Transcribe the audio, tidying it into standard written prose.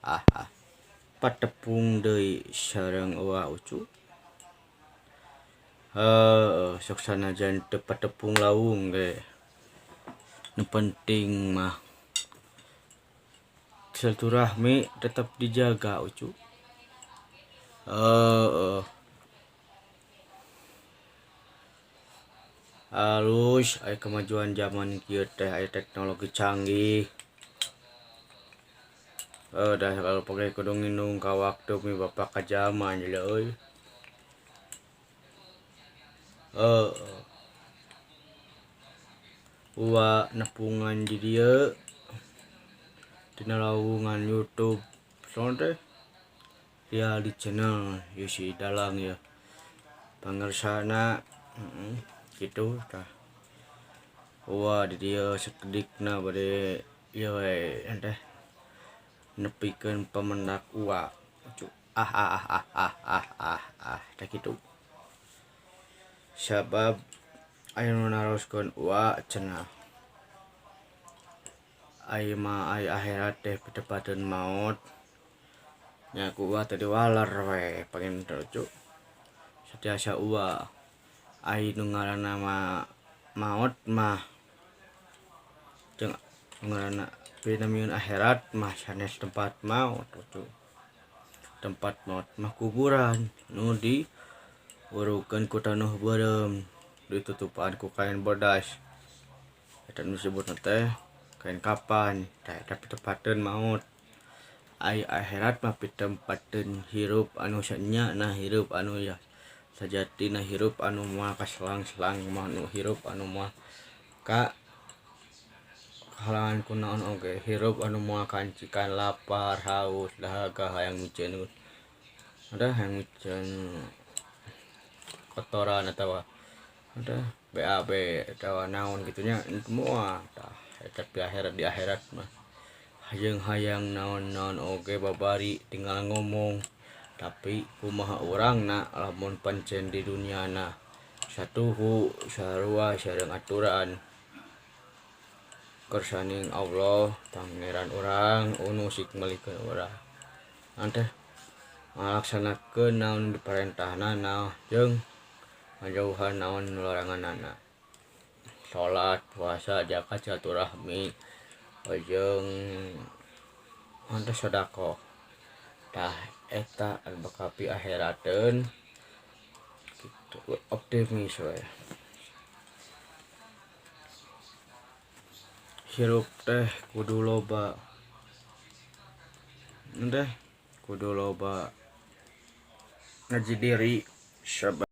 ah ah patepung deui sareng Uwa Ucu. Heuh sok sanajan teu patepung lawung ge nu penting mah silaturahmi tetap dijaga Ucu. Heuh halus aya kemajuan zaman kieu teh aya teknologi canggih. Dah kalau pakai kudu ngindung ka waktu mi bapak ka zaman jadi euy. Uwa nepungan di dieu dina lawungan YouTube sono teh ya di channel Yosi Dalang ya pangersana kitu tah. Uwa di dieu sakedikna bade ieu we teh nepikeun pamendak uwa ah ah ah ah ah ah ah tah kitu. Sabab aya nu naroskeun uwa cenah ai mah ai akhirat teh pitepateun maot nya ku uwa teh diwaler we panginten Ucu. Satiasa uwa ai nu ngaranna mah maot mah jeung ngaranna pinamieun akhirat mah sanes tempat maot Ucu. Tempat maot mah kuburan nu di urukeun ku tanuh beureum ditutupan ku kain bodas eta nu disebutna teh kain kapan tah eta pitepateun maot. Ai akhirat mah pitempateun hirup anu sanyana hirup anu ya sajatina hirup anu moal kaselang-selang mah nu hirup anu moal ka halangan ku naon oge hirup anu moal kancikan lapar haus dahaga hayang miceun ada hayang miceun kotoran atawa ada BAB atawa naon kitu nya moal tah eta di akhirat di akhirat mah hayang hayang naon-naon oge babari tinggal ngomong tapi kumaha urangna lamun pancen di duniana satuhu sarua sareng aturan kersaning Allah pangeran urang unu sik melikeun urang teh ngalaksanakeun naon diparentahna jeung ngajauhan naon laranganana. Salat, puasa, zakat, silaturahmi jeung teh sedekah. Tah eta anu bakal piakhirateun kitu optimis we. Hirup teh kudu loba teh kudu loba ngaji diri sabab